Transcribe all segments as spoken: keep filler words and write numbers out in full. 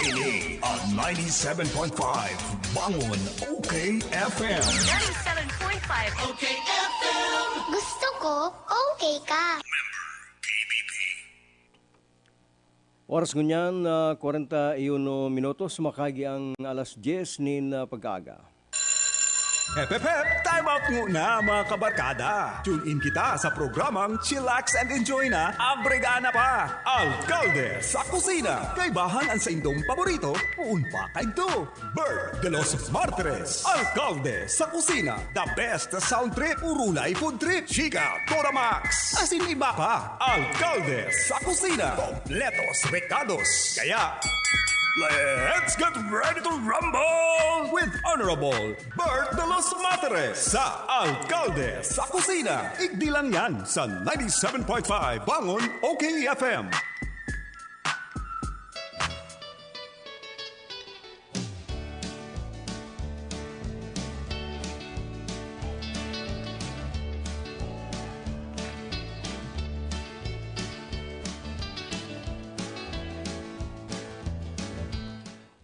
Ini ang ninety-seven point five Bangon O K F M. Ninety-seven point five O K F M. Gusto ko, okay ka. Oras ngunyan, ah, kwarenta y uno minutos, makaagi ang alas dyes nin, ah, pag-aaga. Hep, hep, hep! Time out nguna, mga kabarkada! Tune in kita sa programang Chillax and Enjoy na, Abrigana pa! Alkalde sa Kusina! Kaibahan an saindong paborito, poon pa kaidto! Bert de los Martires, Alkalde sa Kusina! The best sound trip, urulay food trip, chika, Dora Max, asin iba pa! Alkalde sa Kusina! Kompletos rekados! Kaya, let's get ready to rumble with Honorable Bert de los Materes sa Alkalde sa Kusina. Igdi lang yan sa ninety-seven point five Bangon O K F M.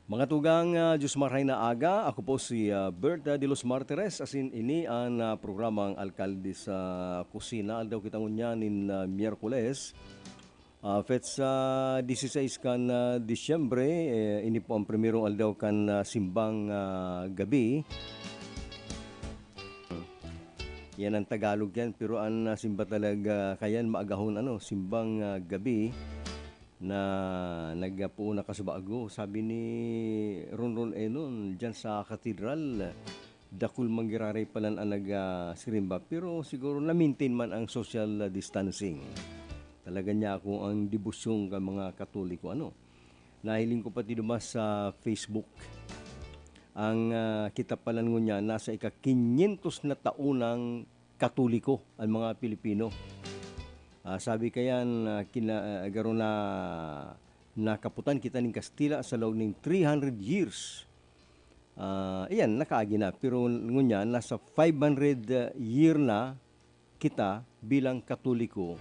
Mga tugang, ah, Diyos maray na aga. Ako po si, ah, Bert, ah, de los Martires. Asin ini an, ah, programang Alkalde sa Kusina. Aldaw kita ngunyan nin, ah, Miyerkules. Ah, petsa dieciséis kan, ah, Disyembre, eh, ini po ang primerong aldaw kan, ah, simbang, ah, gabi. Yan ang Tagalog yan, pero ang, ah, simba talaga kayan maagahon, ano, simbang, ah, gabi na nagpoon na kasubago. Sabi ni Ronron Enon, diyan sa katedral, dakul man giraray palan an nag, ah, sirimba, pero siguro na-maintain man ang social, ah, distancing. Talaga niya ako ang debosyon kan mga Katoliko, ano. Nahiling ko pati duman sa Facebook. Ang, ah, kita palan ngunyan, nasa ika-kinyentos na taon ng Katoliko ang mga Pilipino. Ah, sabi kayan, ah, kina-, ah, garo na nakaputan kita nin Kastila sa laog nin three hundred years. Ah, iyan, nakaagi na. Pero ngunyan, nasa five hundred year na kita bilang Katoliko.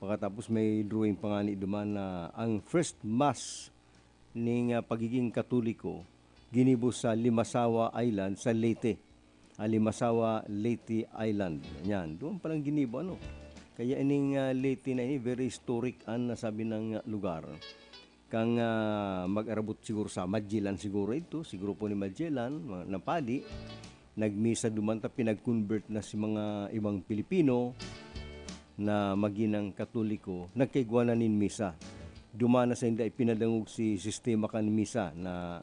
Pakatapos may drawing pa ngani duman na ang first mass ning, ah, pagiging Katoliko ginibo sa Limasawa Island sa Leyte. Ah, Limasawa, Leyte Island. Yan, duman palan ginibo, ano. Kaya ining, ah, Leyte na ini, very historic an nasabi na, ah, lugar. Kan, ah, mag-arabot siguro sa Magellan siguro ito, si grupo ni Magellan, mga, na padi. Nagmisa duman ta pinag-convert na si mga ibang Pilipino na magin ang Katoliko, nagkaigwa na nin misa. Duman na sainda ipinadangog si sistema kan misa na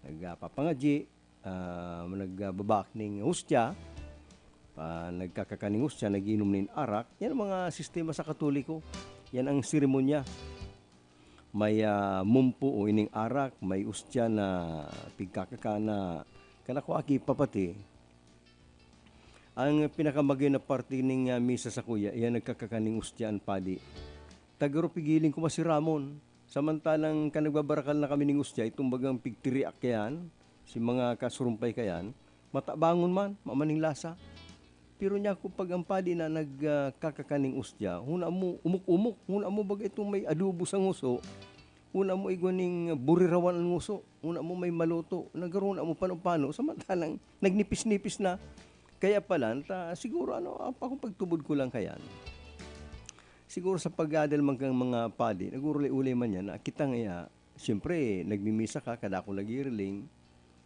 nagpapangadyi, ah, nagbabak nin hostya, pa, nagkakakan nin hostya, nag-iinom nin arak. Yan ang mga sistema sa Katoliko. Yan ang seremonya. May, ah, mumpo o ining arak, may hostya na pigkakakan na kan ako aki papati. Ang pinakamagayon na parte ning, ah, misa sakuya, iyan nagkakakan nin hostya an padi. Ta garo pigiling ko masiramon. Samantalang kan nagbabarakal na kami nin hostya, itong bagang pigtiriak kayan, si mga kasurumpay kayan, matabangon man, mamaning lasa. Pero niya ko pag ang padi na nag, ah, kakakan nin hostya, huna mo, umok-umok, huna mo baga itong may adobo sa nguso, huna mo igwa ning burirawan ang nguso, huna mo may maloto, na garo huna mo pano-pano, samantalang nagnipis-nipis na. Kaya pala, ta, siguro ano, ap-, ako pagtubod ko lang kayan. Siguro sa pag-adal man kang mga padi, nag-uulay-ulay man yan, na kita nga, siyempre, nagmimisa ka, kadakul nagiriling,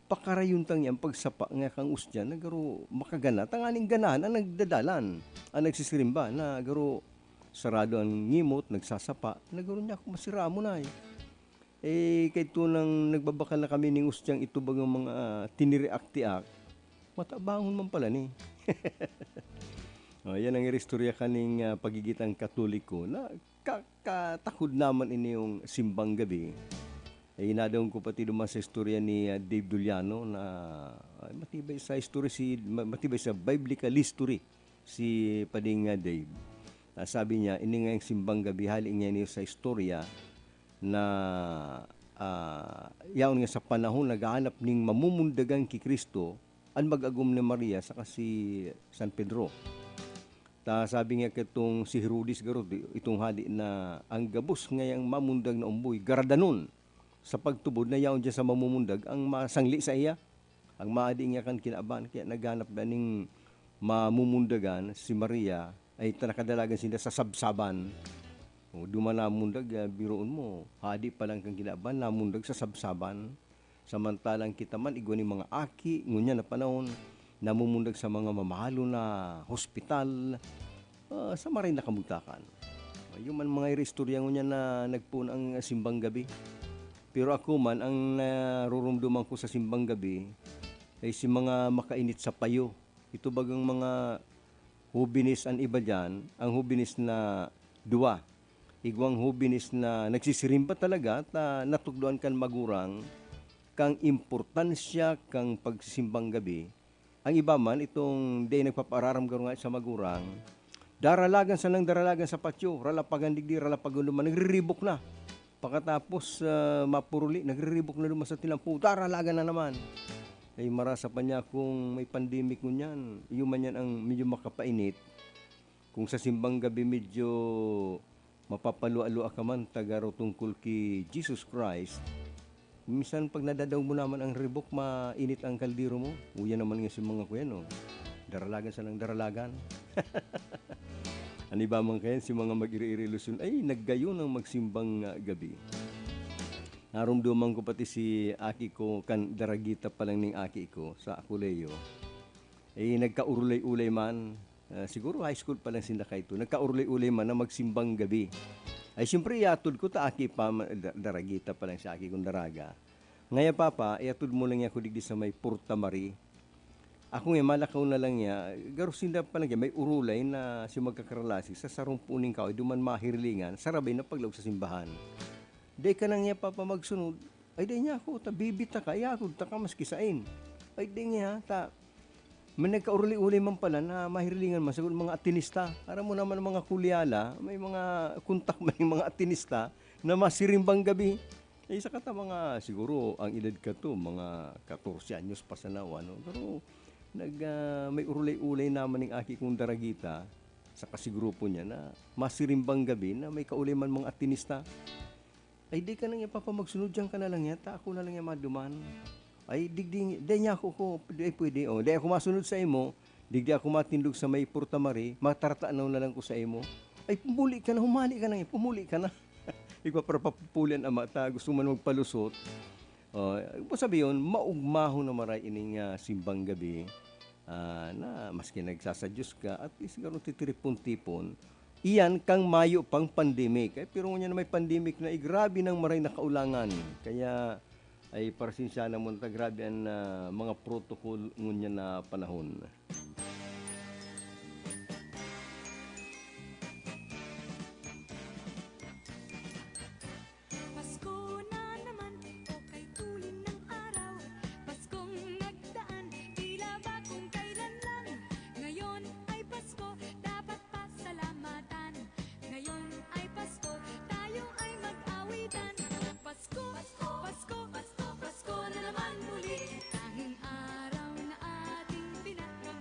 pakarayon tang yan, pagsapa nga kang hostya, na garo makagana, tanganing ganahan ang nagdadalan, ang nagsisirimba, na garo sarado ang ngimot, nagsasapa, na garo niya ako masiramon ay. Eh, kay tunang nagbabakal na kami ning hostyang itubang ang mga, ah, tiniriak-tiak, matabangon man pala ni. Oh, yan ang iristorya kaning, ah, pagigitang Katoliko na ka-, katakod naman ini yung simbang gabi. Eh, inadaon ko pati duman sa istorya ni, ah, Dave Duliano na, ah, matibay sa history si, ma-, matibay sa biblical history si Pading, ah, Dave. Ah, sabi niya, ini nga yung simbang gabi, hali niya niyo sa istorya na, ah, yaon nga sa panahon naghahanap ning mamumundagan ki Cristo, an mag-agom ni Maria saka si San Pedro. Ta sabi nga ketong si Herodes garo, di-, itong hali na ang gabos ngayang mamundag na omboy, garadanon. sa pagtubod na yaon diyan sa mamumundag ang masangli saiya, ang maadi niya kan kinaban. Kaya naghanap na ning mamumundagan si Maria, ay ta nakadalagan sinda sa sabsaban. O, duman namundag, ah, biruon mo, hadi pa lang kan kinaban, namundag sa sabsaban. Samantalang kita man, igwa ning mga aki, ngunyan na panahon, namumundag sa mga mamahalo na hospital, ah, sa maray na kamugtakan. Iyo man mga iristorya ngunyan na nagpoon ang simbang gabi. Pero ako man, ang narurumduman ko sa simbang gabi ay si mga makainit sa payo. Ito bagang mga hubines an iba diyan, ang hubines na duwa. Igwang hubines na nagsisirimba talaga ta natukdoan kan magurang kang importansya kang pagsimbang gabi. Ang iba man, itong di nagpapaararam garo nga sa magurang, daralagan sanang daralagan sa patyo, ralapagan digdi, ralapagan duman, nagriribok na. Pakatapos, ah, mapuruli, nagriribok na duman sa tinampo, daralagan na naman. Ay, marasa pa niya kung may pandemic ngunyan. Iyo man yan ang medyo makapainit. Kung sa simbang gabi medyo mapapalua-lua ka man, ta garo tungkol ki Jesus Christ, minsan pag nadadaog mo naman ang ribok, mainit ang kaldero mo. Uya naman nga si mga kuya, no? Daralagan sanang daralagan. An iba man kayan, si mga mag-iri-iri ilusyon, ay, naggayon ang magsimbang, ah, gabi. Narumduman ko pati si aki ko, kan daragita pa lang ning aki ko, sa Aculeo. Eh, nagkaurulay-ulay man. Ah, siguro high school pa lang sinda kaito. Nagkaurulay-ulay man na magsimbang gabi. Ay, siyempre, iatod ko ta aki pa, ma-, da-, daragita pa lang si aki kong daraga. Ngaya, Papa, iatod mo lang ako digdi sa may Porta Marie. Ako nga, malakaw na lang niya. Garo sinda pa lang niya, may urulay na si magkakaralasi sa sarong puning kahoy, duman mahirilingan, sarabay na paglaog sa simbahan. Dai ka na niya, Papa, magsunod. Ay, dai niya ako, ta bibita ka, iagod ta ka maski sain. Ay, dai niya, ta, may nagkauruli-uli man pala na mahirilingan man, sagol mga atinista. Aram mo naman ang mga kulyala, may mga kontak man yung mga atinista na masirimbang gabi. Eh, saka ta mga, siguro, ang edad ka to, mga katorse anyos pa sana o ano. Pero, nag, ah, may urulay-ulay naman ning aki kong daragita, sa kasigrupo niya na masirimbang gabi na may kauli man mga atinista. Ay, di ka nang ipapamagsunod, diyan ka na lang yata, ako na lang yan maduman. Ay, digdi, di niya ako, ko, di pwede, oh. Di ako masunod sa imo, digdi ako matindog sa may Porta Marie, matartanaw na lang ko sa imo. Ay, pumuli ka na, humali ka na, pumuli ka na. Igwa para papupulian ama ta, gusto man magpalusot. Oh, ibig sabihin, maugmahon na maray ining, ah, simbang gabi, ah, na maski nagsasadyos ka, at least garo titiripon-tipon. Iyan kang mayo pang pandemic. Eh, pero ngunyan na may pandemic na, eh, grabe nang maray na kaulangan. Kaya, ay, parasensya na muna ta, grabe ang, ah, mga protocol ngunyan na panahon. Pasko na naman, o kay tuling ng araw. Paskong nagdaan, tila ba kung kailan lang. Ngayon ay Pasko, dapat pasalamatan. Ngayon ay Pasko, tayo ay mag-awitan. Pasko, Pasko, Pasko, Pasko, Pasko na naman muli. Tanging araw na ating pinaka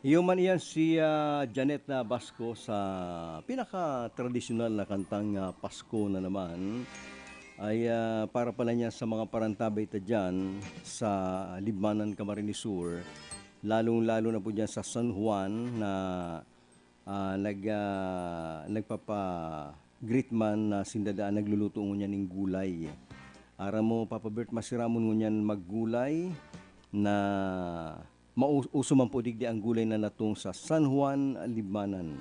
Iyo man iyan si, ah, Janet na Basco sa pinaka-tradisyonal na kantang, ah, Pasko na naman. Ay, ah, para pala niya sa mga parantabay ta diyan sa Libmanan, Camarines Sur, lalong-lalo na po diyan sa San Juan na, ah, nag-, ah, nagpapa-greet man na sinda daan nagluluto ngunyan ning gulay. Aram mo, Papa Bert, masiramon ngunyan maggulay na Mau-, uso man po digdi ang gulay na natong sa San Juan, Libmanan.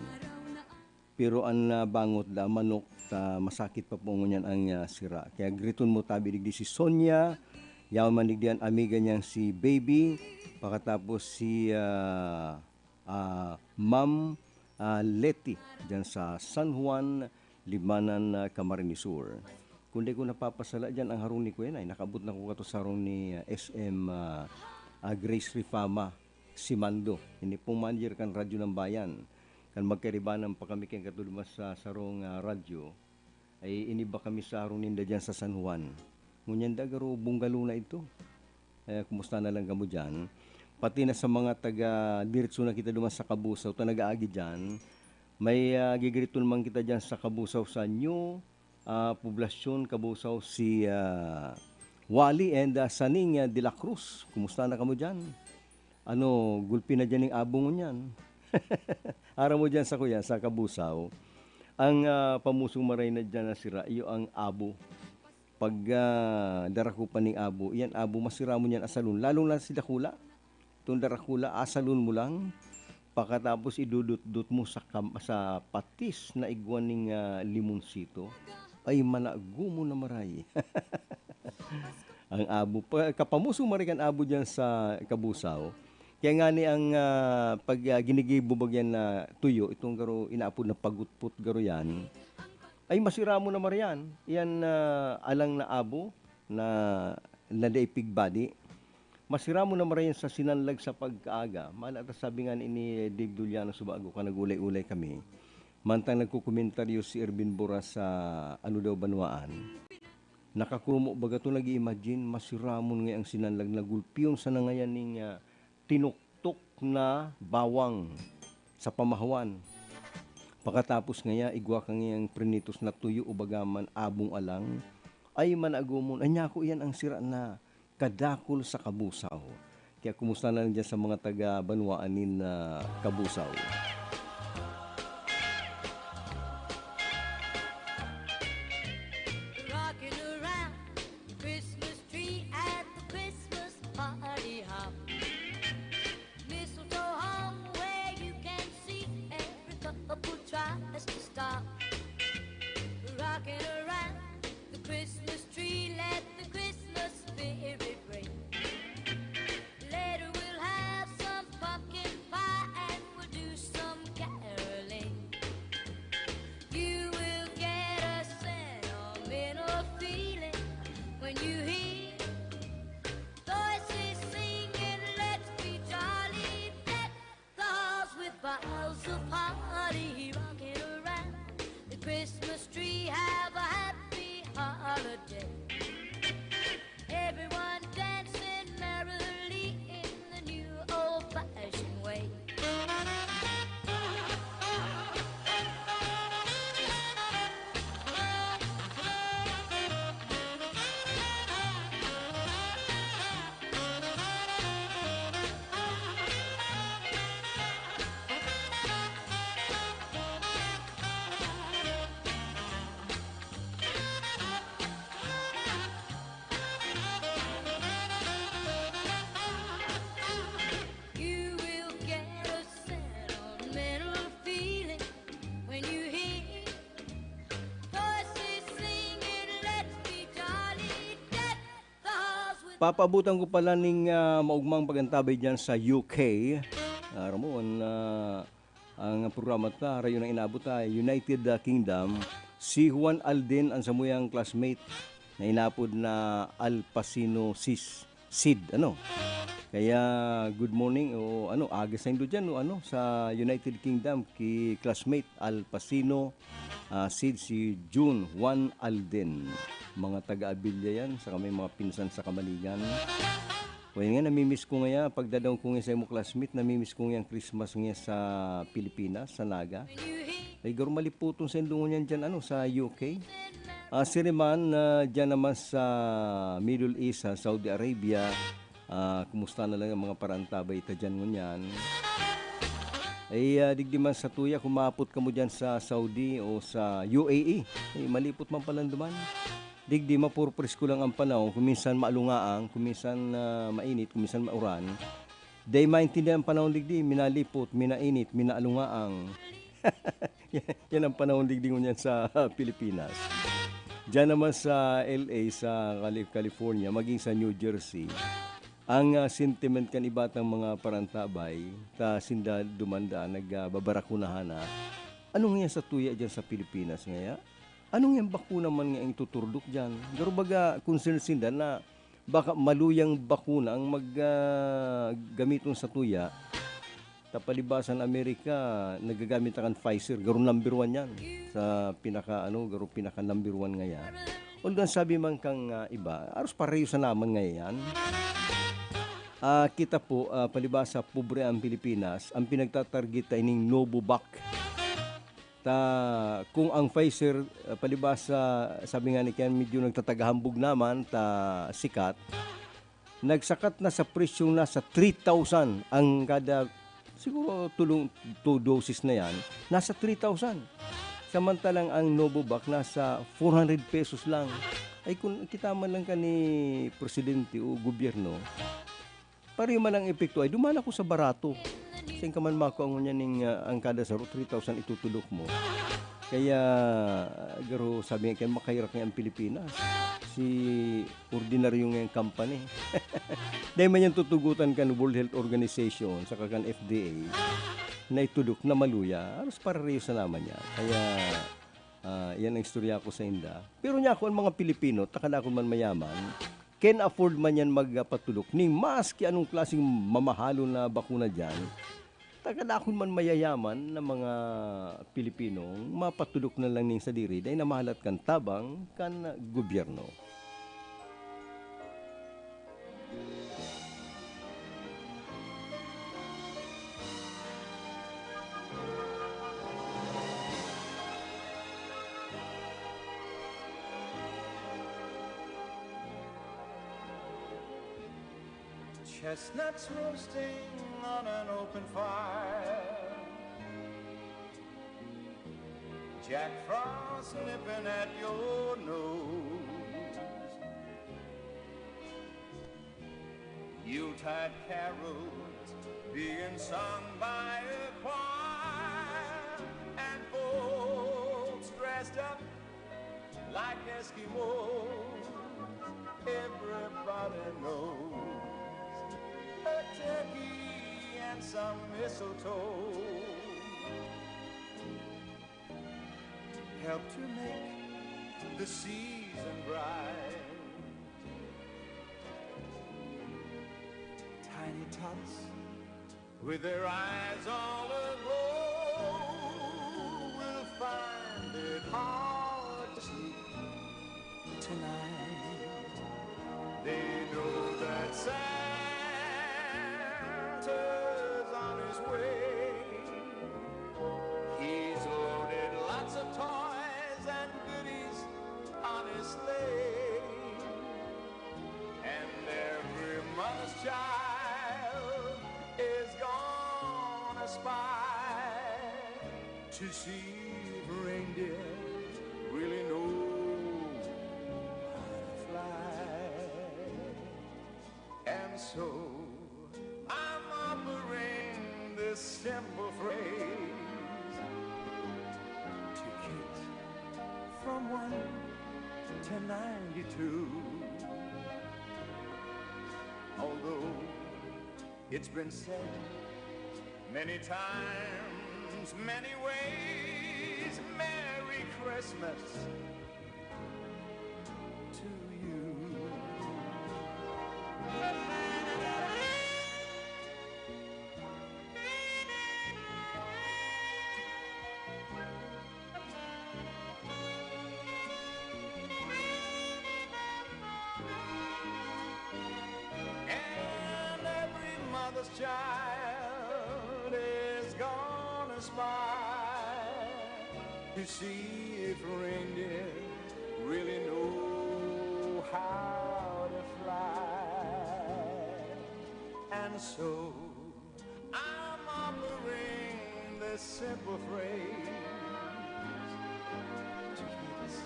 Pero an, ah, bangot da manok, ta masakit pa po ngunyan ang, ah, sira. Kaya griton mo tabi digdi si Sonia, yaon man digdi an amiga niyang si Baby, pakatapos si, ah, ah, Ma'am, ah, Leti, diyan sa San Juan, Libmanan, ah, Camarines Sur. Kung di ko napapasala diyan, ang harong ni Kuya Nay, nakaabot na ko kato sa harong ni, ah, S M, ah, ah, Grace Rifama, si Mando. Ini pong manager kan Radyo ng Bayan. Kan magkaibanan pa kami kan katulad sa sarong, ah, radyo, ay iniba kami sa harong ninda diyan sa San Juan. Ngunyan da, garo bungalow na ito. Eh, kumusta na lang kamo diyan? Pati na sa mga taga, diretso na kita duman sa Kabusaw, ta nag-aagi diyan. May, ah, gigriton man kita diyan sa Kabusaw, sa New, ah, Poblacion, Kabusaw, si, ah, Wally and, ah, Saning, ah, de la Cruz. Kumusta na kamo diyan? Ano, gulpi na diyan ning abo ngunyan? Aram mo diyan sa kuya, sa Kabusaw, ang, ah, pamusong maray na diyan na sira, iyo ang abo. Pag, ah, darako pa ning abo, iyan abo, masira mo niyan asalon, lalong na si dakula. Itong darakula, asalon mo lang, pakatapos idudutdut mo sa kam-, sa patis na igwa ning, ah, limonsito. Ay, manago mo na maray. Ang abo, pa-, kapamusong maray kan abo diyan sa Kabusaw. Kaya nga ni ang, ah, pag, ah, ginigibo bagyan na tuyo, itong garo inaapod na pagutpot garo yan, ay masira mo na maray yan. Yan, ah, alang na abo na na dai pigbadi. Masira mo na maray yan sa sinanlag sa pagkaaga. Mala ta sabi nga ni Dave Duliano Subago, kan nag-ulay-ulay kami. Mantang nagkukomentaryo si Ervin Bora sa ano daw banwaan. Nakakurumo baga to, nag-i-imagine, masiramon nga ang sinanlag na gulpiyon sa nangayan ning, ah, tinuktok na bawang sa pamahawan. Pakatapos ngaya, igwa ka ngayang prinitos na tuyo o baga man abong alang. Ay, managomon. Ay, nyako, iyan ang sira na kadakul sa Kabusaw. Kaya kumusta na lang dyan sa mga taga banwaan nin, ah, Kabusaw? Rocking around the Christmas tree at the Christmas party hop. Mistletoe hung where you can see every couple tries to stop. Rocking around the Christmas tree, let the Christmas spirit ring. Later we'll have some pumpkin pie and we'll do some caroling. You will get a sentimental feeling when you hear voices singing, "Let's be jolly." Deck the halls with boughs of holly, rocking around the Christmas tree. Have a happy holiday. Everyone dancing merrily in the new old-fashioned way. You will get a sentimental feeling when you hear voices singing, "Let's be jolly." Deck the halls with Papaabutan ko pala ning, ah, maugmang pag-antabay dyan sa U K. Aram mo, an, ah, ang programa ta, rayo na inabot ta, United, ah, Kingdom. Si Juan Alden, ang samuyang classmate, na inapod na Al Pacino Sis, Sid, ano? Kaya, good morning, o ano, aga sa indo dyan, o ano, sa United Kingdom, ki classmate Al Pacino, ah, Sid, si June, Juan Alden. Mga taga-Abilia yan, sa kami mga pinsan sa Kamaligan. O, yun nga, namimiss ko ngaya, pagdadaw ko ngaya sa imo classmate, namimiss ko ngaya ang Christmas ngaya sa Pilipinas, sa Naga. Ay, garo maliputon sa indungon yan dyan, ano, sa U K. Ah, siriman, ah, dyan naman sa Middle East, sa Saudi Arabia, ah, kumusta na lang ang mga parantabay ta dyan ngunyan? Ay, ah, digdi man sa tuya, kung maapot kamo dyan sa Saudi o sa U A E, ay, malipot man palan duman. Digdi, mapurpresko lang ang panahon, kung minsan maalungaang, kung minsan, ah, mainit, kung minsan mauran. Dai maintindihan ang panahon digdi, minalipot, minainit, minaalungaang. Yan ang panahon digdi ngunyan sa Pilipinas. Diyan naman sa L A, sa Cali-, California, maging sa New Jersey, ang, ah, sentiment kan iba tang mga parantabay, ta sinda dumandaan, nag, ah, babarakunahan na. Ano nga sa tuya diyan sa Pilipinas ngaya? Ano nga bakuna man nga ang ituturdok diyan? Garo baga concern sinda na baka maluyang bakuna ang mag, ah, gamiton sa tuya. Ta palibasa an Amerika, nagagamit na kan Pfizer, garo number one yan sa pinaka, ano, garo pinaka number one ngaya. Although an sabi man kan, ah, iba, aros pareho sana man ngaya yan. Ah, kita po, ah, palibasa pobre ang Pilipinas, ang pinagtatarget ta ining Novovac. Ta kung ang Pfizer, ah, palibasa, sabi nga ni Ken, medyo nagtatagahambog naman ta sikat. Nagsakat na sa presyong nasa three thousand ang kada, siguro, tulong, two doses na yan, nasa three thousand. Samantalang ang Novovac nasa four hundred pesos lang. Ay, kung kita man lang ka ni presidente o gobyerno, pareho man ang epekto, ay duman ako sa barato. Saan ka man makua ngunyan ning, ah, ang kada saro, three thousand itutulok mo? Kaya, ah, garo, sabi nga, kaya makahirak nga ang Pilipinas. Si ordinaryo nga yung company. Dahil man yan tutugutan kan World Health Organization, saka kan F D A, na itulok na maluya, aros pareho sa naman niya. Kaya, ah, yan ang istorya ko sa inda. Pero niya ako, ang mga Pilipino, takadakon man mayaman, can afford man yan magpatulok ning maski anong klaseng mamahalon na bakuna dyan. Takadakon man mayayaman na mga Pilipinong mapatulok na lang ning sadiri dahil namahalat kan tabang kan gobyerno. Chestnuts roasting on an open fire. Jack Frost nipping at your nose. Yuletide carols being sung by a choir. And folks dressed up like Eskimos. Everybody knows a turkey and some mistletoe help to make the season bright. Tiny tots with their eyes all aglow will find it hard to sleep tonight. They know that Santa's on his way. He's loaded lots of toys and goodies on his sleigh. And every mother's child is gonna spy to see if reindeer really know how to fly. And so I'm offering this simple phrase to kids from one to ninety-two. Although it's been said many times, many ways, Merry Christmas to you. Child is gonna spy to see if reindeer really know how to fly. And so I'm offering this simple phrase to kids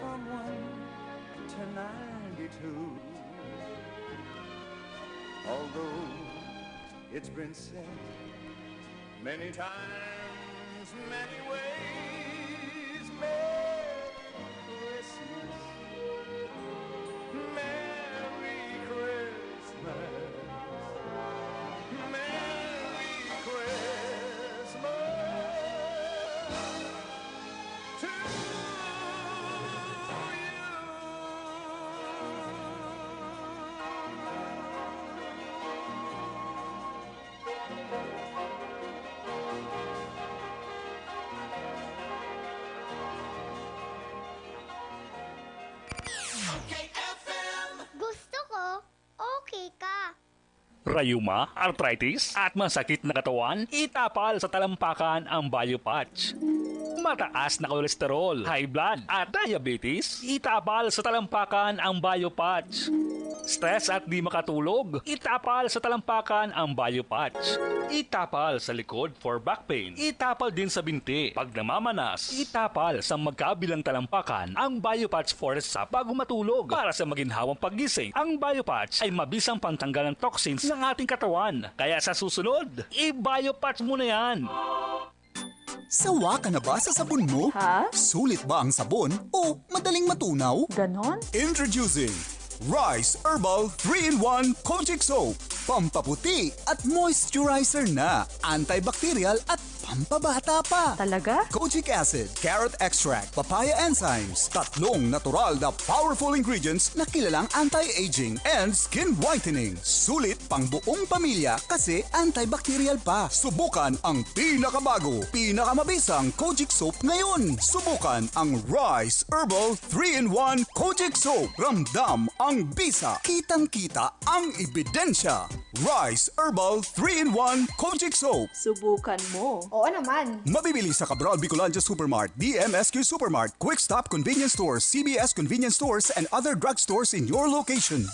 from one to ninety-two. Although it's been said many times, many ways, Merry Christmas, Merry Christmas, Merry Christmas to you. Gusto ko, okay ka. Rayuma, arthritis, at masakit na katawan? Itapal sa talampakan ang Biopatch. Mataas na kolesterol, high blood, at diabetes? Itapal sa talampakan ang Biopatch. Stress at di makatulog? Itapal sa talampakan ang Biopatch. Itapal sa likod for back pain. Itapal din sa binti. Pag namamanas, itapal sa magkabilang talampakan ang Biopatch Forest Sap bago matulog. Para sa maginhawang paggising, ang Biopatch ay mabisang pantanggal ng toxins ng ating katawan. Kaya sa susunod, i-Biopatch mo na yan! Sawa ka na ba sa sabon mo? Ha? Sulit ba ang sabon o madaling matunaw? Ganon? Introducing Rice Herbal three-in-one Kojic Soap. Pampaputi at moisturizer na. Antibacterial at pampabata pa. Talaga? Kojic acid, carrot extract, papaya enzymes, tatlong natural na powerful ingredients na kilalang anti-aging and skin whitening. Sulit pang buong pamilya kasi antibacterial pa. Subukan ang pinakabago, pinakamabisang Kojic Soap ngayon. Subukan ang Rice Herbal three-in-one Kojic Soap. Ramdam ang bisa. Kitang-kita ang ebidensya. Rice Herbal three-in-one Kojic Soap. Subukan mo. Oo naman. Mabibili sa Cabral Bicolandia Supermart, D M S Q Supermart, Quick Stop Convenience Stores, C B S Convenience Stores, and other drugstores in your location.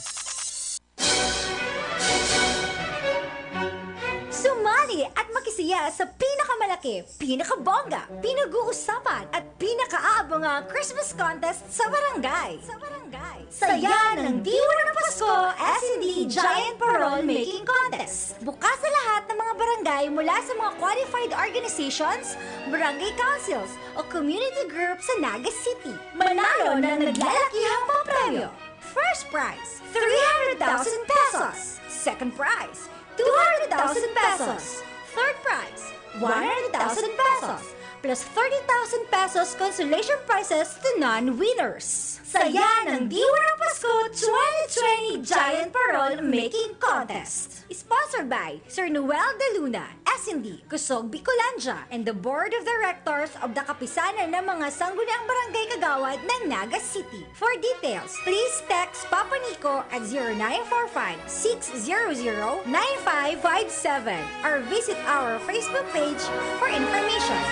Sumali at makisaya sa pinakamalaki, pinakabongga, pinag-uusapan at pinakaaabangang Christmas contest sa barangay. Sa barangay. Saya ng Diwa ng Pasko S and D Giant Parol Making Contest. Bukas sa lahat ng mga barangay mula sa mga qualified organizations, barangay councils, o community groups sa Naga City. Manalo ng naglalakihang papremyo. First prize, three hundred thousand pesos. Second prize, two hundred thousand pesos. Third prize, one hundred thousand pesos. Plus thirty thousand pesos consolation prizes to non-winners. Saya ng Diwa ng Pasko twenty twenty Giant Parol Making Contest. Sponsored by Sir Noel De Luna, S and D, Kusog Bicolandia, and the Board of Directors of the Kapisanan ng mga Sangguniang Barangay Kagawad ng Naga City. For details, please text Papa Nico at zero nine four five, six zero zero, nine five five seven or visit our Facebook page for information.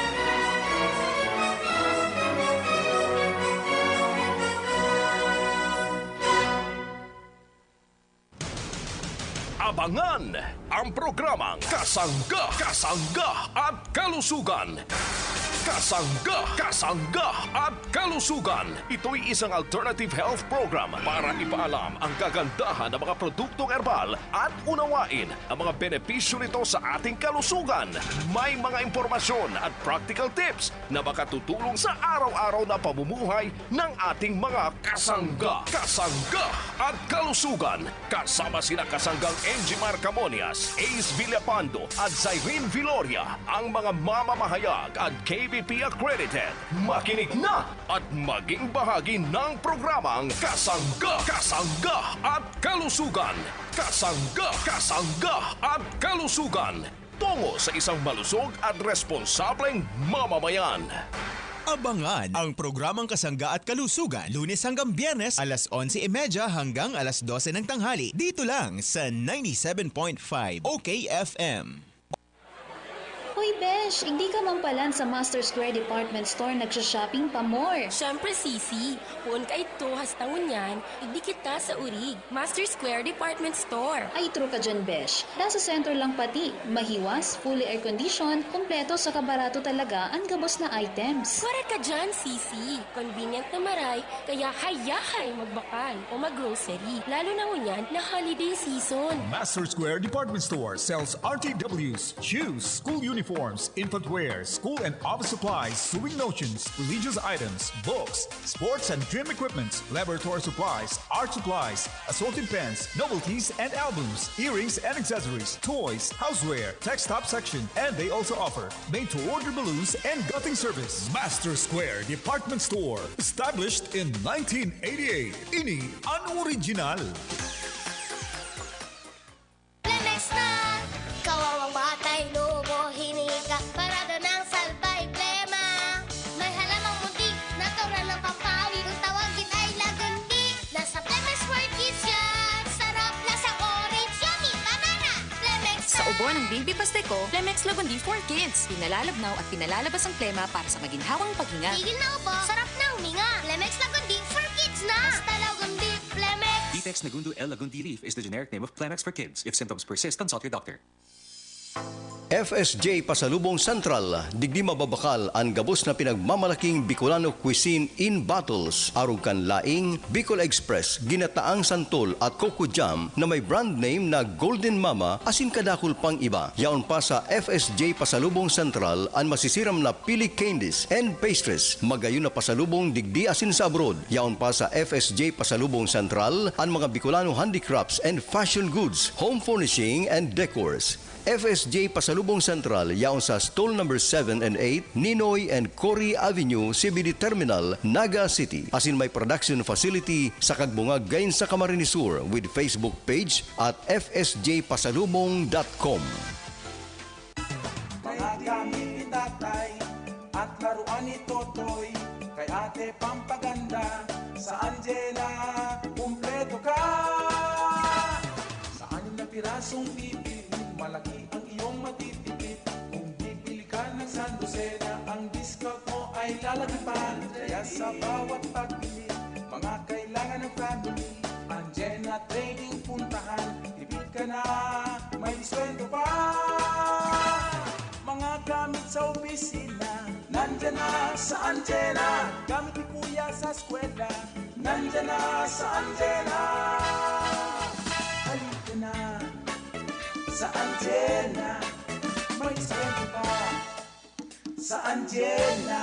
Abangan ang programang Kasangga, Kasangga at Kalusugan. Kasangga, Kasangga at Kalusugan. Ito'y isang alternative health program para ipaalam ang kagandahan ng mga produktong herbal at unawain ang mga benepisyo nito sa ating kalusugan. May mga impormasyon at practical tips na makatutulong sa araw-araw na pamumuhay ng ating mga kasangga, kasangga at kalusugan. Kasama sina kasanggang Enjimar Camonias, Ace Villapando at Zyrene Viloria, ang mga mamamahayag at K B P accredited. Makinig na at maging bahagi ng programang Kasangga, Kasangga at Kalusugan. Kasangga, Kasangga at Kalusugan. Tungo sa isang malusog at responsableng mamamayan. Abangan ang programang Kasangga at Kalusugan, Lunes hanggang Biyernes, alas onse y media hanggang alas dose ng tanghali, dito lang sa ninety-seven point five O K F M. Hoy, besh! Igdi ka man palan sa Master Square Department Store nagsha-shopping pa more! Siyempre, Sisi! Poon kaidto, hasta ngunyan, igdi kita sa Urig, Master Square Department Store. Ay, true ka dyan, besh. Nasa sentro lang pati, mahiwas, fully air-conditioned, kumpleto saka barato talaga an gabos na items. Correct ka dyan, Sisi! Convenient na maray, kaya hayahay magbakal o mag-grocery, lalo na ngunyan na holiday season. Master Square Department Store sells R T Ws, shoes, school uniforms, infant wear, school and office supplies, sewing notions, religious items, books, sports and gym equipments, laboratory supplies, art supplies, assorted pens, novelties and albums, earrings and accessories, toys, houseware, tech stop section, and they also offer made-to-order balloons and gutting service. Master Square Department Store, established in nineteen eighty-eight. Ini an original. Flemex na! Kawawang batay, lubo, hininga, parada ng salbay, plema. May halamang munti, natural ng pampawi. Kung tawagin ay lagundi, nasa Flemex for Kids yan. Sarap, lasa orange, yummy, banana. Flemex Sa na! Ubo ng Baby Pasteco, Flemex Lagundi for Kids. Pinalalabnaw at pinalalabas ang plema para sa maginhawang paghinga. Tigil na ubo, sarap na huminga. Flemex Lagundi for Kids na! Basta Lagundi, Flemex! Vitex Nagundo L Lagundi leaf is the generic name of Flemex for Kids. If symptoms persist, consult your doctor. F S J Pasalubong Central, digdi mababakal an gabos na pinagmamalaking Bicolano cuisine in bottles, arog kan laing, Bicol Express, ginataang santol at coco jam na may brand name na Golden Mama asin kadakul pang iba. Yaon pa sa F S J Pasalubong Central an masisiram na pili candies and pastries, magayon na pasalubong digdi asin sa abroad. Yaon pa sa F S J Pasalubong Central an mga Bicolano handicrafts and fashion goods, home furnishing and decors. F S J Pasalubong Central yaon sa stall number seven and eight, Ninoy and Cory Avenue, C B D Terminal, Naga City. Asin may production facility sa Kagbungag gayon sa Camarines Sur with Facebook page at F S J pasalubong dot com. Mga gamit ni tatay at laruan ni Totoy, kay ate pampaganda, sa Anjena, kumpleto ka. Sa anim na pirasong bibilhin, malaki ang iyong matitipid. Kung bibili ka ng sandosena, ang discount mo ay lalaki pa. Kaya sa bawat pagbili, mga kailangan ng family, Anjena Trading puntahan. Tipid ka na, may diskwento pa. Mga gamit sa opisina, nandyan na sa Anjena. Gamit ni Kuya sa eskwela, nandyan na sa Anjena. Halika na sa Anjena, may diskwento pa sa Anjena.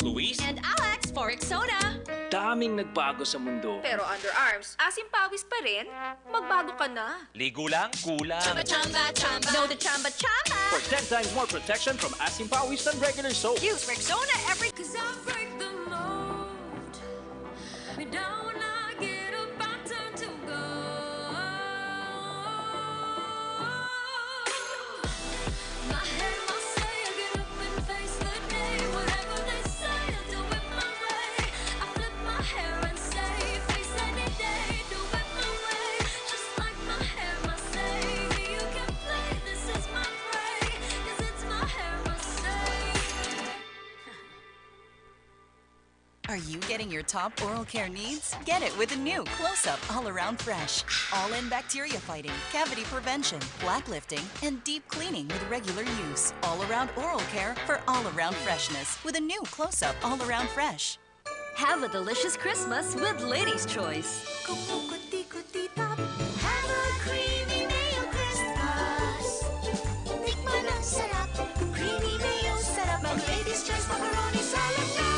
Luis and Alex for Rexona. Daming nagbago sa mundo. Pero underarms, asim pawis pa rin? Magbago ka na. Ligo lang, kulang. Chamba, chamba, chamba. No to chamba, chamba. For ten times more protection from asim pawis than regular soap. Use Rexona every 'Cause I break the mold. Me down when I get up, I turn to gold. My hair, my say, I get up and face the day. Whatever they say, I do it my way. I flip my hair and say, face any day, do it my way. Just like my hair, my say, you can play. This is my prey, 'cause it's my hair, my say. Are you getting your top oral care needs? Get it with the new Close-Up All Around Fresh. All-in bacteria fighting, cavity prevention, plaque lifting, and deep cleaning with regular use. All-around oral care for all-around freshness with a new Close-Up All Around Fresh. Have a delicious Christmas with Ladies' Choice. Kukukuti-kuti top. Have a creamy mayo Christmas. Tikman ang sarap. Creamy mayo, sarap mag Ladies' Choice macaroni salad na.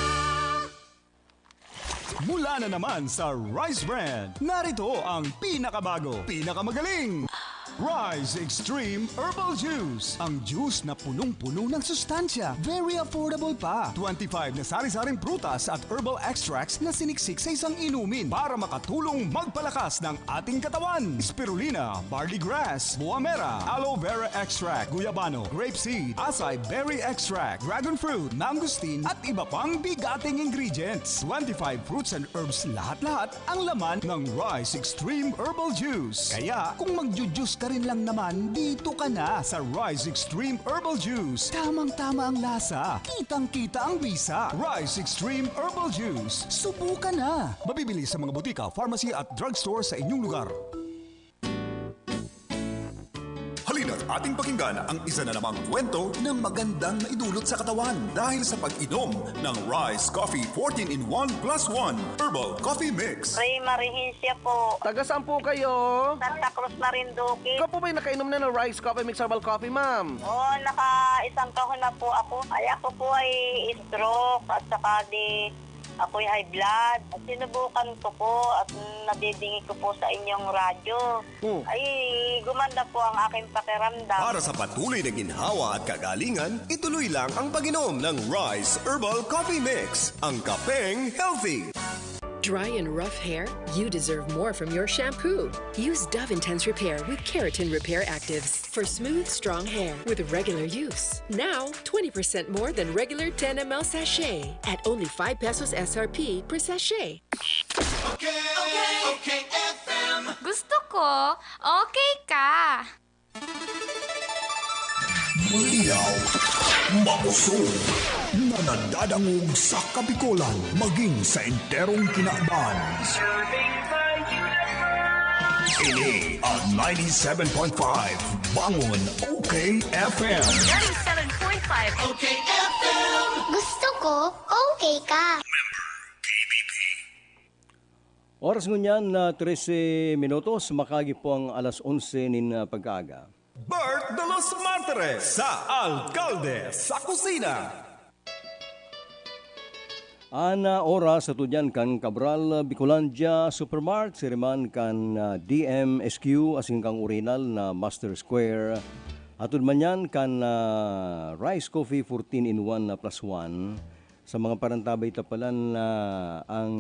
Mula na naman sa Rice Brand, narito ang pinakabago, pinakamagaling, Rise Extreme Herbal Juice. Ang juice na punong-puno ng sustansya. Very affordable pa. Twenty-five na sari-saring prutas at herbal extracts na siniksik sa isang inumin para makatulong magpalakas ng ating katawan. Spirulina, barley grass, buamera, aloe vera extract, guyabano, grape seed, acai berry extract, dragon fruit, mangosteen, at iba pang bigating ingredients. Twenty-five fruits and herbs lahat-lahat ang laman ng Rice Extreme Herbal Juice. Kaya kung magju-juice ka rin lang naman, dito ka na sa Rice Extreme Herbal Juice. Tamang-tama ang lasa, kitang-kita ang bisa. Rice Extreme Herbal Juice. Subukan na! Mabibili sa mga butika, pharmacy at drugstore sa inyong lugar. Halina't ating pakinggan ang isa na namang kwento ng magandang naidulot sa katawan dahil sa pag-inom ng Rice Coffee fourteen in one plus one Herbal Coffee Mix. Ray Marihencia po. Taga saan po kayo? Santa Cruz, Marinduque. Ikaw po ba'y nakainom na ng Rice Coffee Mix Herbal Coffee, ma'am? Oo, naka-isang kahon na po ako. Ay, ako po ay stroke at saka di ako'y high blood. At sinubukan ko po at nadidingi ko po sa inyong radyo. Hmm. Ay, gumanda po ang aking pakiramdam. Para sa patuloy na ginhawa at kagalingan, ituloy lang ang pag-inom ng Rice Herbal Coffee Mix, ang kapeng healthy. Dry and rough hair? You deserve more from your shampoo. Use Dove Intense Repair with Keratin Repair Actives for smooth, strong hair with regular use. Now, twenty percent more than regular ten milliliter sachet at only five pesos S R P per sachet. Okay, okay, F M. Gusto ko, okay ka. Malinaw, makusog, na nadadangog sa Kabikolan maging sa enterong kinaban. Ini ang ninety-seven point five Bangon, okay F M. Ninety-seven point five, okay F M. Gusto ko, okay ka. Oras ngunyan na trese minutos, makagi po ang alas onse nin, ah, pagkaaga. Bert de los Martires sa Alkalde sa Kusina. An, ah, oras sa tudyan kan Cabral, Bicolandia Supermart, siriman kan, ah, D M S Q, asin kan orihinal na Master Square. Hatod man yan kan, ah, Rice Coffee fourteen in one na plus one. Sa mga parantabay tapalan na ang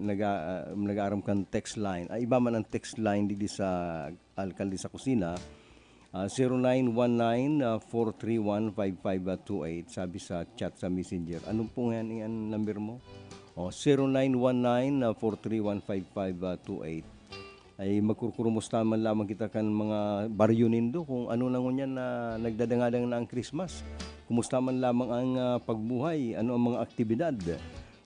naga-, ah, nag-aaram kan text line, ay, iba man ang text line digdi sa Alkalde sa Kusina, ah, zero nine one nine, ah, four three one, five five two eight, sabi sa chat sa Messenger. Ano po nga yan, ang number mo? O, zero nine one nine, ah, four three one, five five two eight. Ay magkurkurumusta man lamang kita kan mga baryo nindo, kung ano na ngunyan na nagdadangadang na ang Christmas. Kumusta man lamang ang, ah, pagbuhay? Ano ang mga aktibidad?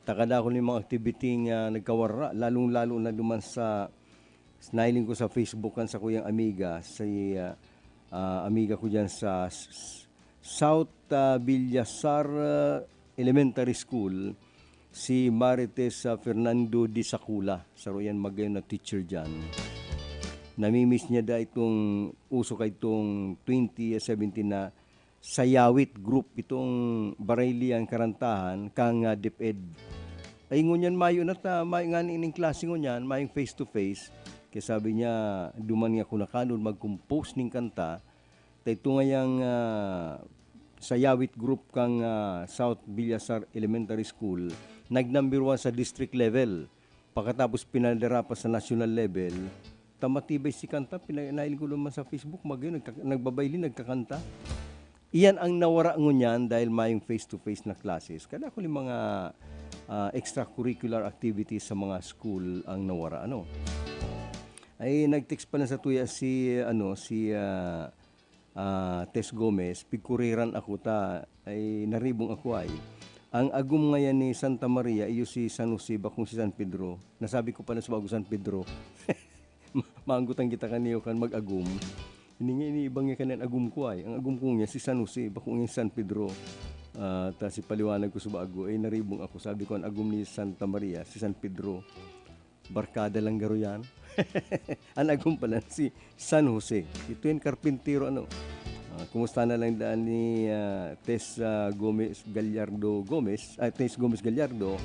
Takadakul nin mga activity nga nagkawara, lalong-lalo na duman sa, nahiling ko sa Facebook kan sakuyang amiga, si, ah, ah, amiga ko diyan sa s-, s-, South, ah, Villasar, ah, Elementary School, si Marites, ah, Fernando de Sacula, saro yan magayon na teacher diyan. Nami-miss niya da itong uso kay itong twenty seventeen na Sayawit group, itong Baraylian karantahan kan, ah, DepEd. Ay, ngunyan mayo na ta, mayo nga ning klase ngunyan, mayong face to face. Kaya sabi niya, duman nga ako nakanod mag-compose ning kanta, ta ito ngayang, ah, Sayawit group kan, ah, South Villasar Elementary School, nag number one sa district level. Pakatapos pinadara pa sa national level, ta matibay si kanta, pina-, nailing ko naman sa Facebook, magayon, nagka-, nagbabaylin, nagkakanta. Iyan ang nawara ngunyan dahil mayong face-to-face na classes. Kada ko yung mga, ah, extracurricular activities sa mga school ang nawara, ano. Ay, nag-text pa na sa tuya si, ano, si, ah, ah, Tess Gomez, pigkuriran ako ta, ay naribong ako ay. Ang agom ngayan ni Santa Maria, iyo si San Jose, bakong si San Pedro. Nasabi ko pala sa bago San Pedro. Ma-, maanggotan kita kaniyo kan mag-agom. Ini nga, iniibang niya kanan agom ko ay. Ang agom ko niya si San Jose, bako niya si San Pedro. Ah, ta si paliwanag ko sa bago, eh, naribong ako. Sabi ko, ang agom ni Santa Maria, si San Pedro. Barkada lang garo yan. Ang agom pala si San Jose. Ito yung karpintero, ano. Ah, kumusta na lang daan ni, ah, Tess, ah, Gomez Gallardo Gomez, ah, Tess Gomez Gallardo,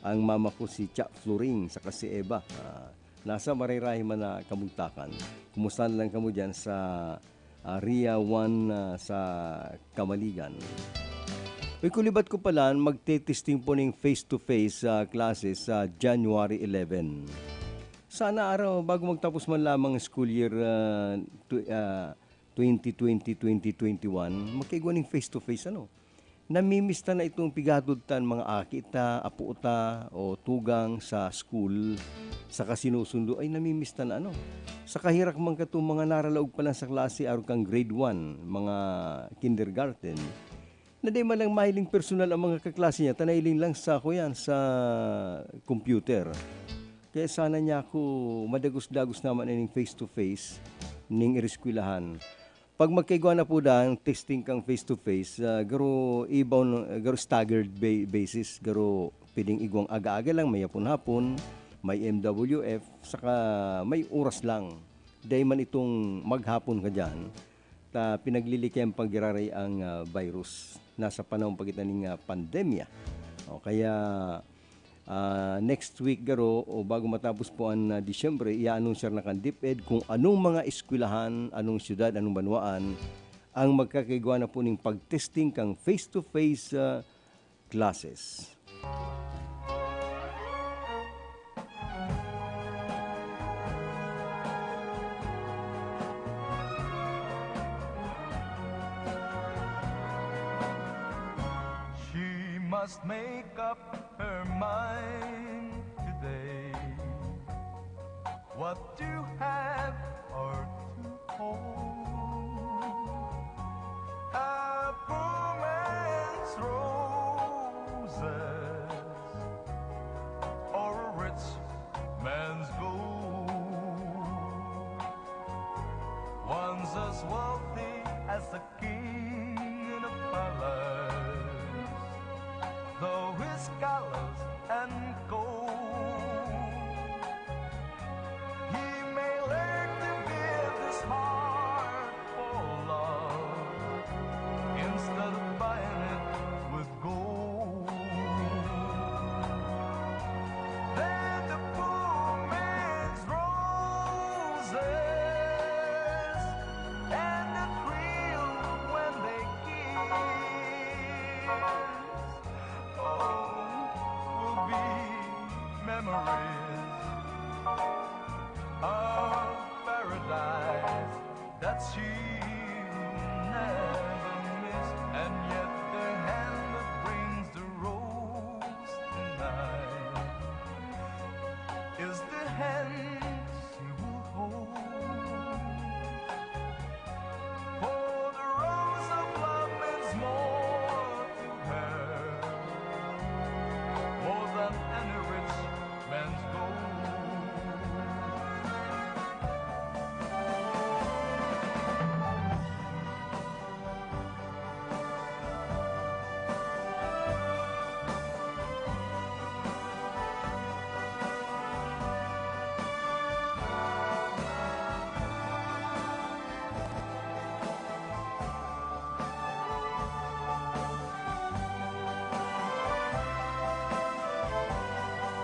ang mama ko si Cha Floring, saka si Eva. Ah, Nasa marayrahay man na kamugtakan. Kumusta na lang kamo diyan sa, ah, Ria one, ah, sa Kamaligan? Uy, kulibat ko pala, magte-testing po ning face-to-face, ah, classes sa January eleven. Sana araw, bago magtapos man lamang ang school year, ah, tw-, ah, twenty twenty, twenty twenty-one, magkaigwa ning face-to-face, ano? Namimiss ta na itong pigatod tan mga aki ta, apo ta, o tugang sa school, saka sinusundo, ay namimiss ta na, ano? Saka herak man katong mga naralaog pa lang sa klase, arog kan grade one, mga kindergarten, na di man lang mahiling personal ang mga kaklase niya, ta nahiling lang sa, kuyan, sa computer. Kaya sana niya ako madagos-dagos naman ining face-to-face ning ireskwelahan. Pag magkaigwa na po daa testing kang face-to-face, ah, garo ibaw no, garo staggered ba-, basis, garo pwedeng igwang aga-aga lang, may hapon-hapon, may M W F, saka may oras lang. Dai man itong maghapon ka diyan, ta pinaglilikihan pa giraray ang, ah, virus. Nasa panahon pa kita ning, ah, pandemya. O kaya, ah, next week garo o bago matapos po an, ah, Disyembre, i-aanunsiyar na kan DepEd kung anong mga eskwelahan, anong siyudad, anong banwaan ang magkakaigwa na po ning pag-testing kang face-to-face, ah, classes. She must make up her mind today. What to have or to hold? A poor man's roses or a rich man's gold? One's as wealthy as a king in a palace, though his scholars and gold. He may learn to give his heart for love instead of buying it with gold. Then the poor man's roses and the thrill when they kiss, oh, will be memories of paradise that she'll never miss. And yet the hand that brings the rose tonight is the hand she will hold. For the rose of love means more to her, more than any rich man's gold.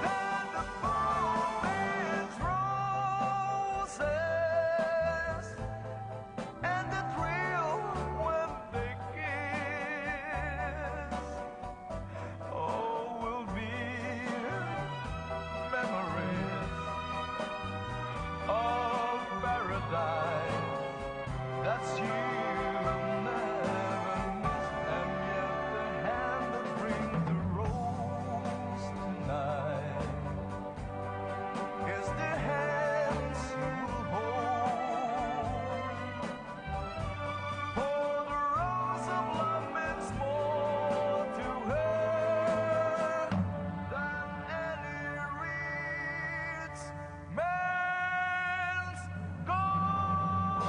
Then the poor man's roses and the thrill when they kiss, oh, will be memories of paradise that she'll never miss. And yet the hand that brings the rose tonight is the hand she will hold. For the rose of love means more to her than any rich man's gold.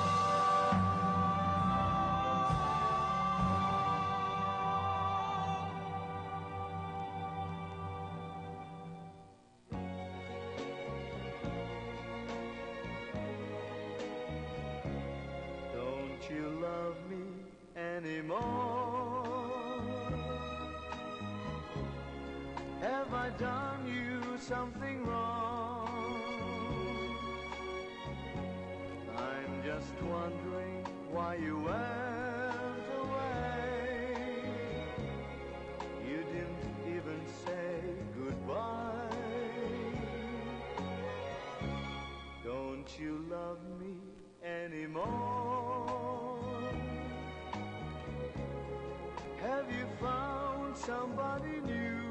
Don't you love me anymore? Have I done you something wrong? Wondering why you went away. You didn't even say goodbye. Don't you love me anymore? Have you found somebody new?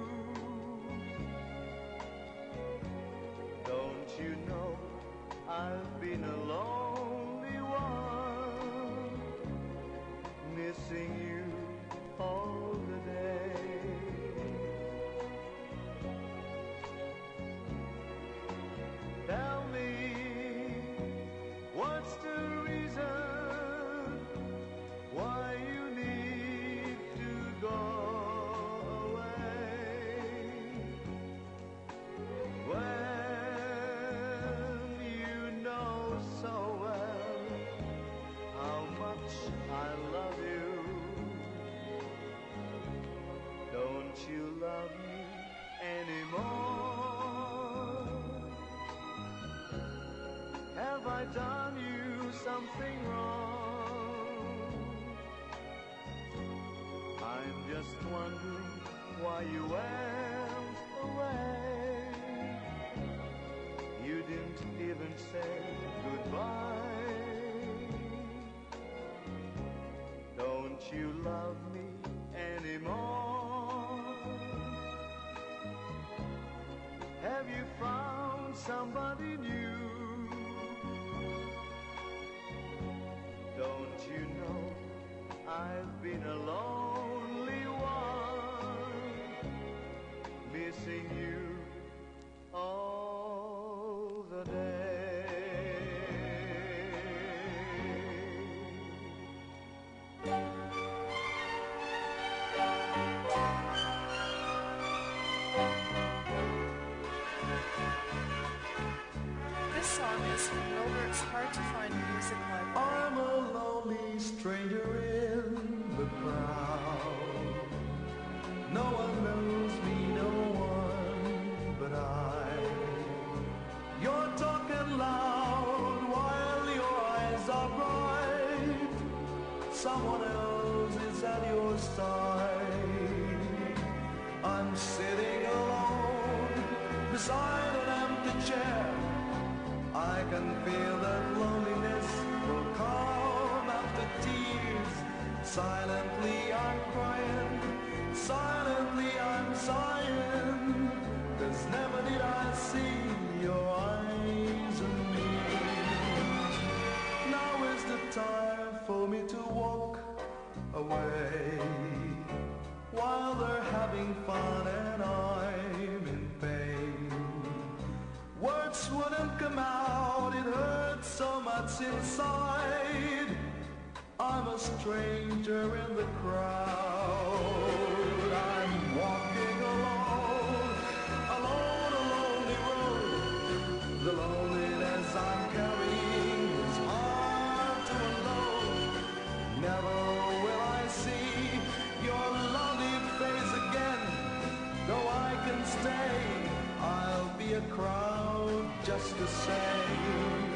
Don't you know I've been a lonely one, missing you all the day? Tell me, what's the reason why you need to go away? When you know so well how much I love you, don't you love me anymore? Have I done you something wrong? I'm just wondering why you went away. You didn't even say goodbye. Don't you love me anymore? Have you found somebody new? Don't you know I've been a lonely one, missing you all the day? This song is from Wilbert's Hard to Find Music Library. I'm a lonely stranger in the crowd. No one knows me, no one but I. You're talking loud while your eyes are bright. Someone else is at your side. I'm sitting alone beside an empty chair. I can feel that loneliness will come after tears. Silently I'm crying, silently I'm sighing, 'cause never did I see your eyes on me. Now is the time for me to walk away while they're having fun and I'm in pain. Words wouldn't come out, it hurts so much inside. I'm a stranger in the crowd. I'm walking alone, alone, a lonely road. The loneliness I'm carrying is hard to unload. Never will I see your lovely face again. Though I can stay, I'll be a crowd just the same.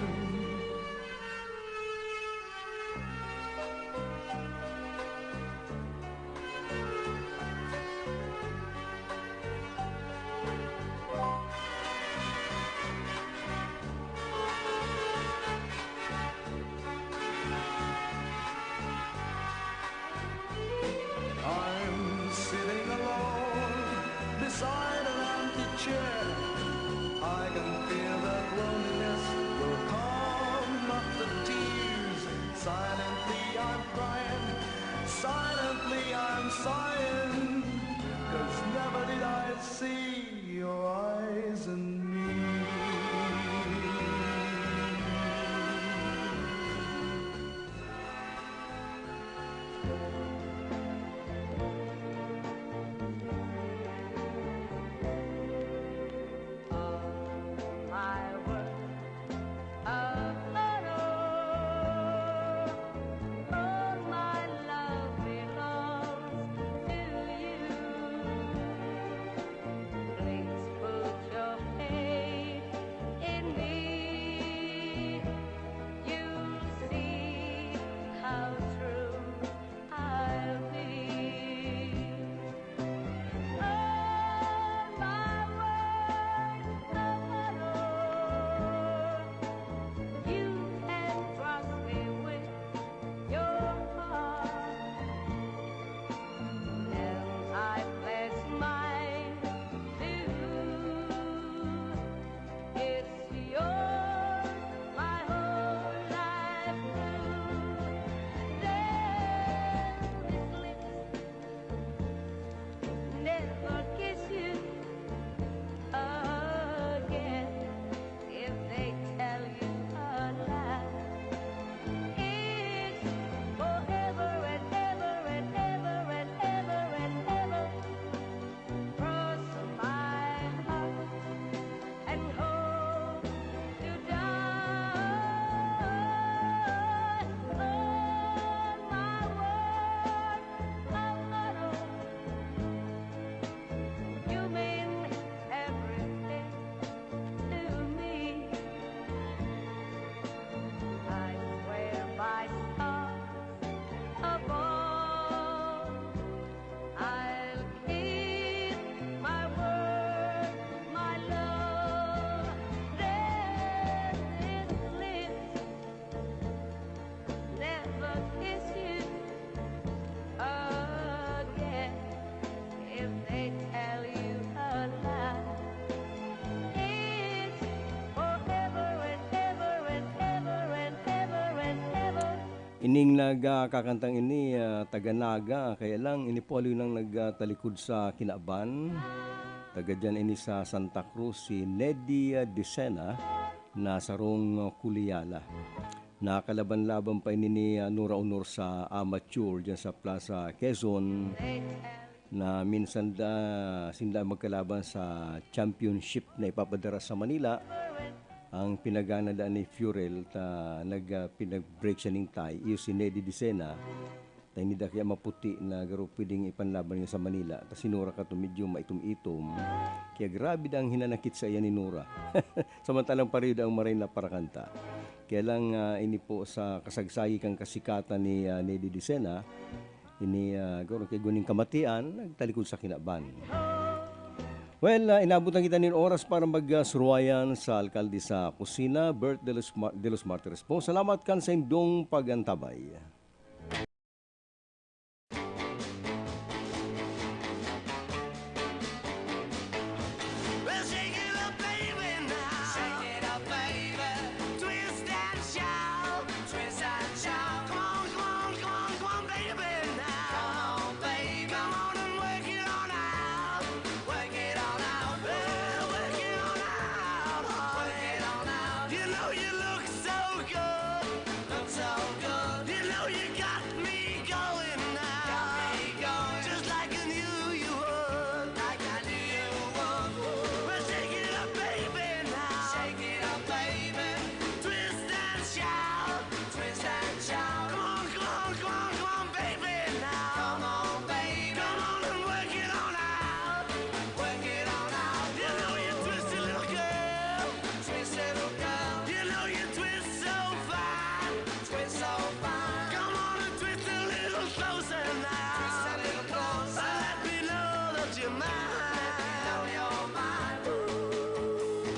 I'm sitting alone beside an empty chair. I can feel that loneliness will come up the tears. Silently I'm crying, silently I'm sighing, 'cause never did I see your eyes in me. I work a furrow. Oh, my love belongs to you. Please put Ining nagkakantang ini, ah, taga Naga, kaya lang ini po haloy nang nagtalikod sa kinaban. Taga diyan ini sa Santa Cruz, si Neddy, ah, Dicena, na sarong, ah, Kuliyala. Nakalaban-laban pa ini ni, ah, Nora Honor sa amateur diyan sa Plaza Quezon. Na minsan da, sinda magkalaban sa championship na ipapadara sa Manila. Ang pinagana da ni Furel ta nag, ah, pinag-break siya ning tie, iyo si Neddy Dicena. Ta hindi da kaya maputi na garo pwedeng ipanlaban niya sa Manila. Ta si Nora kato medyo maitom-itom. Kaya grabe da ang hinanakit sa iya ni Nora. Samantalang pareho da ang maray na parakanta. Kaya lang, ah, ini po sa kasagsagi kan kasikatan ni, ah, Neddy Dicena, ini, ah, garo kay guning kamatian, nagtalikod sa kinaban. Well, ah, inabutan kita nin oras para magsuruwayan sa alkalde sa kusina, Bert de los, Mar- de los Martires po. Salamat kan sa indong pagantabay. Well, shake it up, baby, now. Shake it up, baby. Twist and shout. Twist and shout. Come on, come on, come on, come on, baby, now. Come on, baby. Come on and work it on out. Work it on out. Well, work it on out. Work it on out. You know you look so good. Look so good. You know you got me going now. Got me going. Just like I knew you would. Like I knew you would. Well, shake it up, baby, now. Shake it up, baby. Twist and shout. Twist and shout. Come on, come on, come on, come on, baby, now. Come on, baby. Come on and work it on out. Work it on out. You know you twisted little girl. Twist, little girl. You know you twist so fine. Twist so fine. Come on and twist a little closer now. Twist a little closer. Let me know that you're mine. Let me know you're mine. Ooh.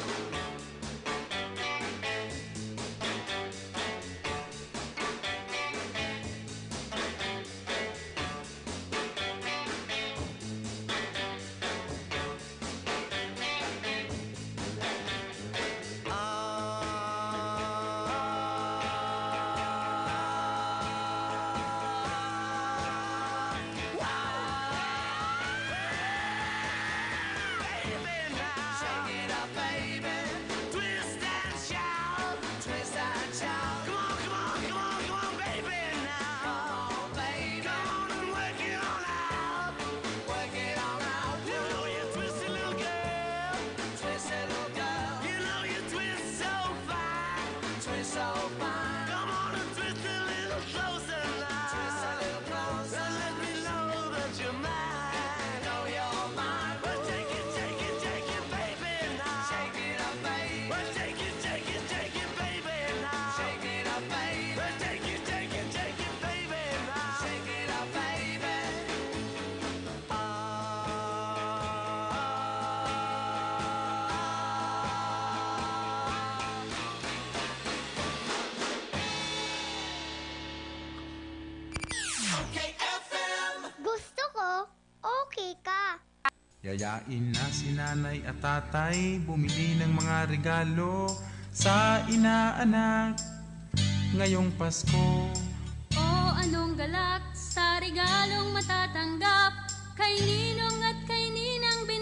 Twist and shout, twist and shout. Come on, come on, come on, come on, baby, now. Come on, baby. Come on and work it on out. Work it on out. You know you twist a little girl. Twist a little girl. You know you twist so fine. Twist so fine. Come on and twist a little closer now. Twist a little closer. Let me know that you're mine. Know you're mine. Well, shake it, shake it, shake it, baby, now. Shake it up, baby. Well, shake it, shake it, shake it, baby, now. Shake it up, baby. Well, shake it, shake it, shake it, baby, now. Shake it up, baby. Gusto ko, okay ka. Yayain na si nanay at tatay bumili ng mga regalo sa inaanak ngayong Pasko. O anong galak sa regalong matatanggap kay ninong at kay